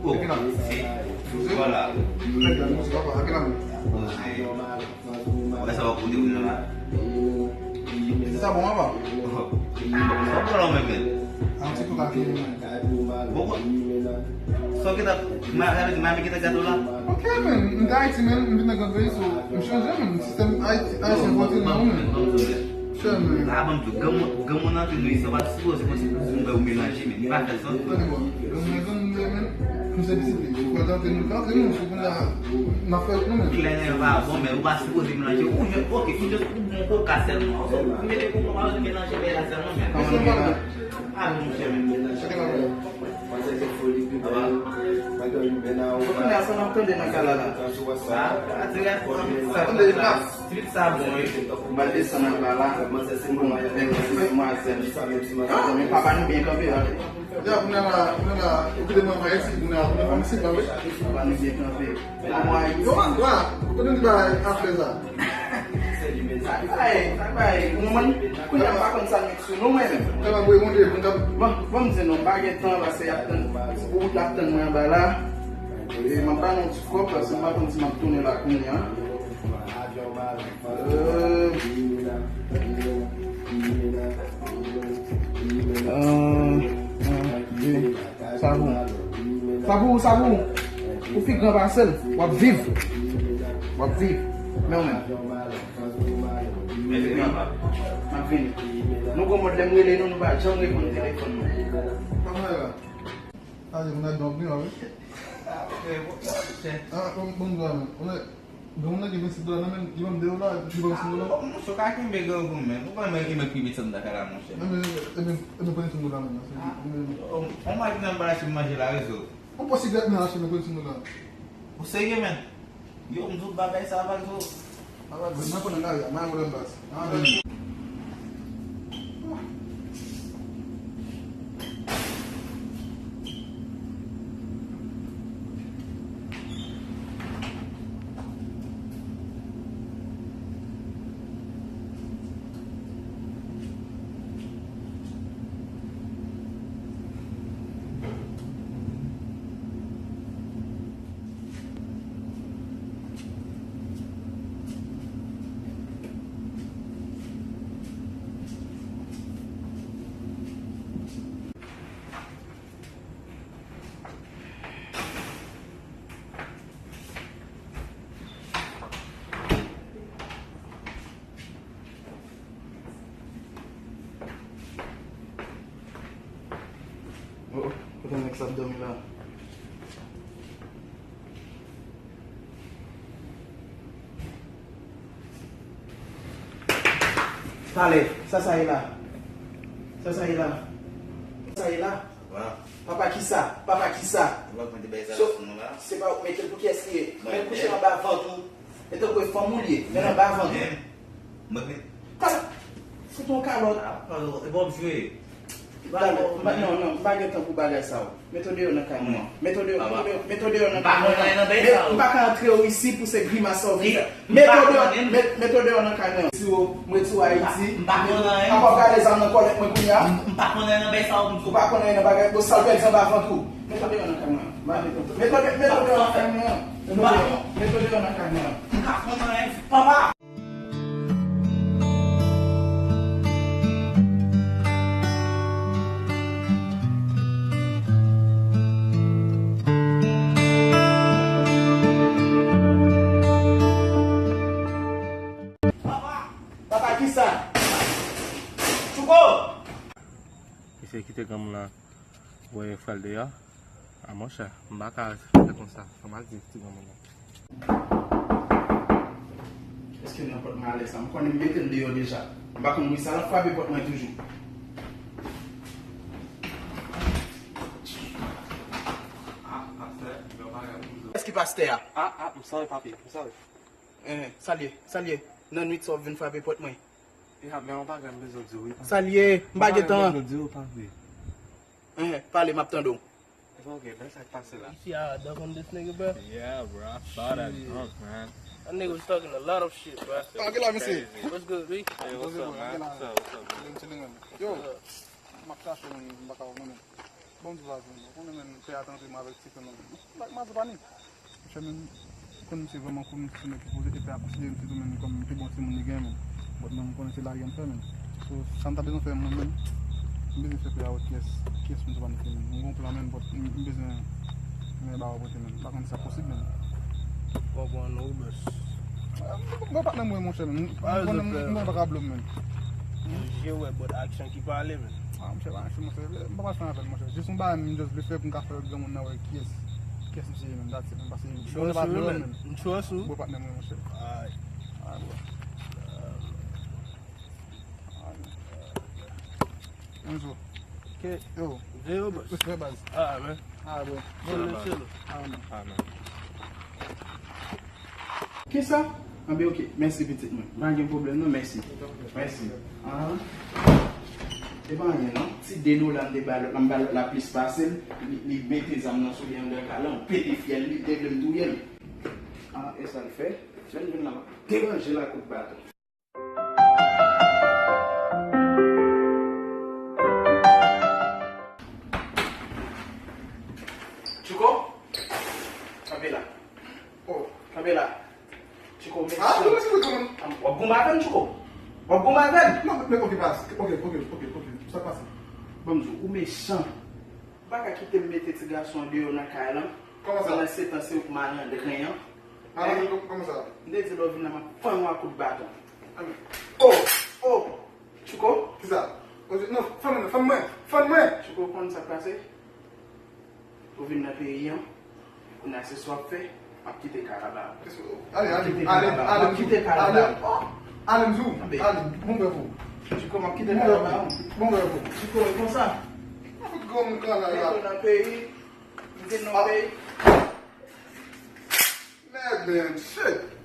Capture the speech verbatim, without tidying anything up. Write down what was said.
Voilà. Poze. Wè sa w ap koute kounye a la. Se sa bon, papa? Sa w pran la w menm, men? An ti kou kake. Bon, sa w gentan, Miami gentan gade w la? Ok, men, m te Ayiti, men, m vin nan gran peyi, so, m chanje, men, sistèm Ayiti, Ayisyen fòse nan ou, men. Chè, men. La, ban m di w, granmoun, granmoun nan te nou isit, w pa t sipoze konn se pou moun bay ou melanje, men, li pa fè sa. Tande, bò, granmoun nan granmoun, men, nou se pitit li. Fò l antre nou, l antre nou, se kounye a, n ap fè nou, men. Klè nèt pa bon, men, ou pa sipoze melanje. Ou jis, ok, ou jis, ou bon koka sèlman. Ou mete koka, ou pa melanje bagay la sèlman, men. Kòman nou ye la? Ah, monchè, men. Kote n ap ye? Ou konnen sa n ap tande nan kay la la. Sa, sa, sa, tande, sa. Trip sa bon, wi. M pral desann anba la. Bon, nèg, demwazèl. Zanmi, papa nou byen kanpe, ale. Ya, kounye a la, kounye a la, ou kite mwen anba isi, kounye a la, kounye a la, fanm isi, pa vre? Papa nou byen kanpe. Yo, wa, wa, ou konnen li bay afè sa. Sa k bay, sa k bay. Ou konprann? Kounye a m pa konn sa l met sou nou, mwen menm. Bon, bon, m di nou, m pa gen tan, paske y ap tann, wout la ap tann mwen anba la. E m ap ba nou ti kòb, paske m pa konn si m ap tounen la kounye a. Euh, euh, euh, euh, Sa pou, sa pou, sa pou. Ou pi gran pase l. W ap viv. W ap viv. Men w menm. Men vini, papa. M ap vini. Nou gon mòd lè m rele nou, nou pa janm reponn telefòn mwen. Kòman e la? Sa vle di moun nan dòmi, wi. Ah, ok, bon, bon, bon. Ah, bon, bon, bon, bon. Granmoun nan gen vennsèt dola nan men l, li ban m de dola, li ban m senk dola. Ah, monchè, w ka kenbe grangou, men. Ou pa menm ki mèt pitit sa m ta ka la, monchè. Ebyen, ebyen, ebyen, pran senk dola, men. Ah, on, on maj nan ba la, si m manje la, rezo. On pòs sigarèt nan achte, men, pran senk dola. Ou serye, men? Yo, m di w bagay sa, pa di w. Papa, mwen pran nan lari a, mwen wè m pase. Ah, men. Oh, oh, kote nèg sa ap dòmi la? Talè, sa sa ye la? Sa sa ye la? Sa ye la? Wa. Papa kisa? Papa kisa? Ou pa konn te bay sa sou nou la? Se pa ou k mete l, pou kiyès li ye? Men l kouche anba vant ou. E tankou e fanm ou l ye, men anba vant ou. Mwen, mwen, mwen. Kal-, fout yon kalòt. Ah, kalòt, e bon jwe. Talè, m pa, non, non, m pa gen tan pou bagay sa yo. Met yo deyò nan kay mwen. Met yo deyò, met yo deyò, met yo deyò nan kay mwen. M pa ka antre w isi pou se grimas sa w vin fè. Met yo deyò, met, met yo deyò nan kay mwen. Si w, m retire w Ayiti. M pa konn anyen. Apa w gade zam nan kòlèt mwen kounye a? M pa konn anyen nan bagay sa w. Ou pa konn anyen nan bagay, bon, sa l pèdi anba vant ou. Met yo deyò nan kay mwen. Met yo, met yo deyò nan kay mwen. Met yo deyò nan kay mwen. M pa konn anyen, papa. Papa, papa, kisa? Chouko! Mesye kite granmoun nan. Voye frè l deyò. A monchè, m pa ka fè konsa. Fò m al di ti granmoun nan. Èske nan pòt mwen alè sa? M konnen m mete l deyò deja. M pa konn wi sa l ap frape pòt mwen toujou. Èske pastè a? Ah, ah, m sòry, papi, m sòry. Eh, sa l ye, sa l ye. Nan nwit sa w ap vin frape pòt mwen. Ya, men yon bagay m bezwen di w, wi. Sa l ye, m pa gen tan. Yon bagay m bezwen di w, papi. Eh, pale, m ap tande w. It's okay, men sa k pase la. You see how I dunk on this nigga, bro? Yeah, bro, I saw that dunk, man. That nigga was talking a lot of shit, bro. Ah, gen la, mesye. What's good, B? Hey, what's up, man? What's up, what's up, man? Yo, m ap chache moun, m pa ka wè moun. Bon, di baz, ou konnen, men, pè a te antre m avèk ti frè m nan. Bak mazo pa ni. Monchè, men, ou konn misye vrèman cool, se nèg ki poze, epi a konsidere misye tou, men, kòm pi bon timoun li gen, men. But, men, ou konnen se lari an fè, men. So, sa m ta bezwen fè, mwen, men, m bezwen fè pè a wè kiyès, kiyès moun sa pa ni, men. M gon plan, men, but, m, m bezwen men ba ou pote, men. M pa konn si sa posib, men. Konprann ou, bòs. Mwen pa nan mwen, monchè, men. Mwen pa ka blo, men. Je wè, but aksyon ki pale, men. Ah, monchè, pa aksyon, monchè. M pa pral fè avè l, monchè. Jis yon bagay, m just vle fè pou m ka fè granmoun nan wè kiyès, kiyès misye ye, men. That's it, men. Pase m pa blo, men. M trust ou. Bon, patnè mwen, monchè. Alright. Alright, bro. Alright. Bonjou. Ke yo. Veye yo, bòs. Respè, baz. Ah, men. Ah, bro. Chill, chill. Ah, man. Ah, man. Kisa? Anben, oke. Mèsi, pitit mwen. Pa gen pwoblèm, non. Mèsi. Mèsi. Ahan. E pa anyen, non. Ti de dola m te ba lòt la, m ba lòt la plis pase l. Li, li mete zam nan sou li anndan kay la, m pete fyèl li, li te vle m touye l. Ah, e sa l fè? Jèn moun nan deranje l ak kout baton. Tchouko? Kanpe la. Oh. Kanpe la. Tchouko, ah, mechan. Kòman se fè kòman? W ap goumen avè m, Tchouko? W ap goumen avè m? Non, men, ok, pas. Ok, ok, ok, ok. Sa k pase? Ban m di w, ou mechan. Ou pa ka kite m mete ti gason an deyò nan kay lan. Kòman sa? Pandan se tan, se ou k malandren an. Malandren, kòman sa? M te di lè w vin la, m ap fann ou ak kout baton. Amen. Oh! Oh! Tchouko? Kisa? Oh, non, fann mwen, fann mwen, fann mwen! Tchouko, ou konn sa k pase? Ou vin nan peyi an, kounye a se sa w ap fè, m ap kite kay la ba ou. Ale, ale, ale, ale, m ap kite kay la ba ou. Ale, m di w, ale, bon bèf ou. Tchouko, m ap kite kay la ba ou. Bon bèf ou. Tchouko, e konsa. Mwen fout granmoun kanal la. Tchouko nan peyi, m vin nan peyi. Mèd, man, shit.